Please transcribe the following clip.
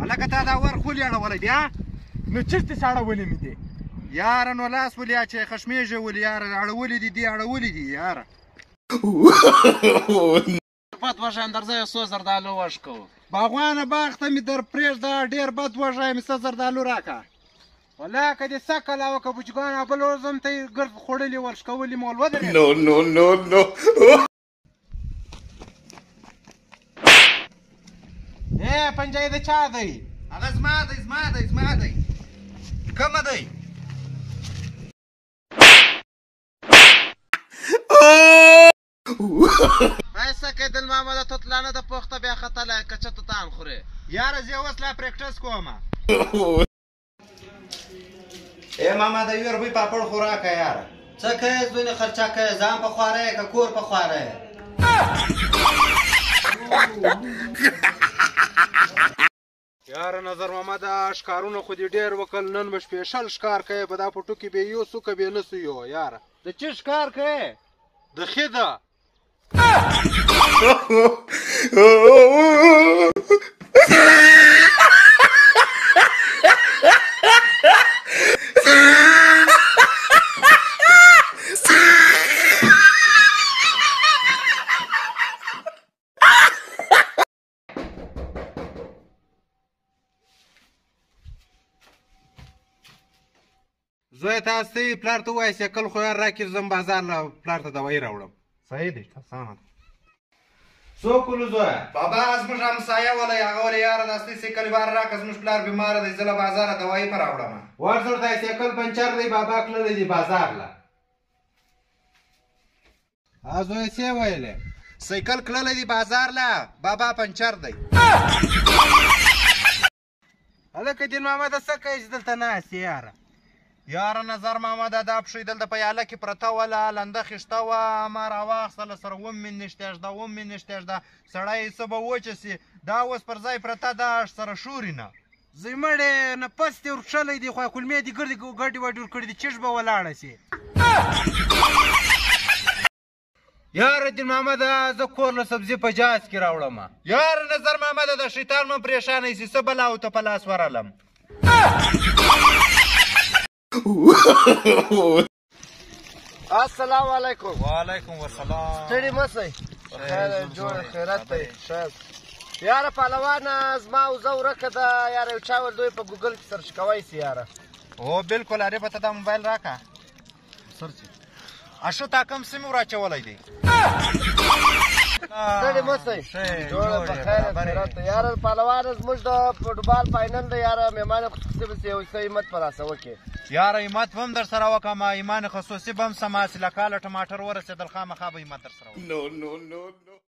هلکه تا دا ور ولې اړولی دی؟ نو چېرته چې اړولي مې دي؟ یاره نو لاس ولې اچوې، خشمېږې ولې یاره؟ اړولي دي دي، اړولي دي یاره. بد وږی یم، درځه یو څو زردالو وشکوو. باغوانه باغ ته مې در پرېږده، ډېر بد وږی یم، څه زردالو راکړه. ولا که دې سږ کال وکړه بوچګان، بل ورځ هم ته یې ګرد خوړلي ول، ښکولي مې ول، ودرېږه. No, no, no, no. ای پنجه د چا دی؟ هغه زما دی، زما دی، زما دی. کومه دی؟ ای څه کوې دل ماما، د توتلانه د پوخته بیا ختلی که چه توتان خورې. یاره زه اوس لا پریکټس کوم. ای ماما د یو روپۍ پاپړ خو راکړه یاره. څه کوې ځونې خرچه کوې، ځان په خواره یې که کور په خواره یې؟ یاره نظر ماما دا ښکارونه خو دې ډېر وکړل، نن به سپیشل ښکار کوې، په دا پټو کې به یو څوکه به نه سو یو. یاره د څه ښکار کوې؟ د خیده. زوی تاسو ته پلار ته ووایه سیکل خو یار راکړي، زه بازار له پلار ته دوایي راوړم. صحیح دی، سمه ده. څو کلو زویه؟ بابا زموږ همسایه ولی، هغه ولې یاره دا ستې سیکل بار راکړه، زموږ پلار بیماره دی، زه له بازاره دوایي په راوړم. ورځه ورته سیکل پنچر دی، بابا تللی دی بازار له. ها زویه څه ویلې؟ سیکل کللی دی بازار له، بابا پنچر دی. هلکه دین ماما څه کوې چې دلته ناست یې یاره؟ یاره نظر ماما دا پښې دلته په یاله کې پرته وله، لنده خیشته وه، ما راواخیستله، سره وم مې نشتېږده، وم مې نشتېږده، سړی څه به وچه سي، دا اوس پر ځای پرته ده، سره ښوري نه. زوی مړې نفس دې ورکښلی دی، خو کولمې دې ګردې ګډې وډې ورکړي دي، چیش به ولاړه سي. یاره دین ماما دا زه کور له سبزي په جاز کې راوړم. یاره نظر ماما دا شیطان مې پرېشانه سي، څه بلا ورته په لاس ورغلم. السلام علیکم. وعلیکم السلام. ستړي مه سئ، خیر جوړ خیرت دی. ښه یاره پهلوانه زما وزه ورکه ده یاره، یو چا ویل دوی په ګوګل کې search کوی سي یاره. هو بلکل، عارفه ته دا موبایل راکړه. search اشو تا کوم سیم وراچولی دی؟ ستړي مه سئ، جوړ په خیر خیرت. یاره پهلوانه زموږ د فوټبال final دی یاره، مهمان خصوصي به یو څه همت په راسه وکړې. یاره همت به هم در سره وکړم، ایمان خصوصي به هم سما سي، له کاله ټماټر ورسېدل، خامخا به همت در سره وکړم. No, no, no, no.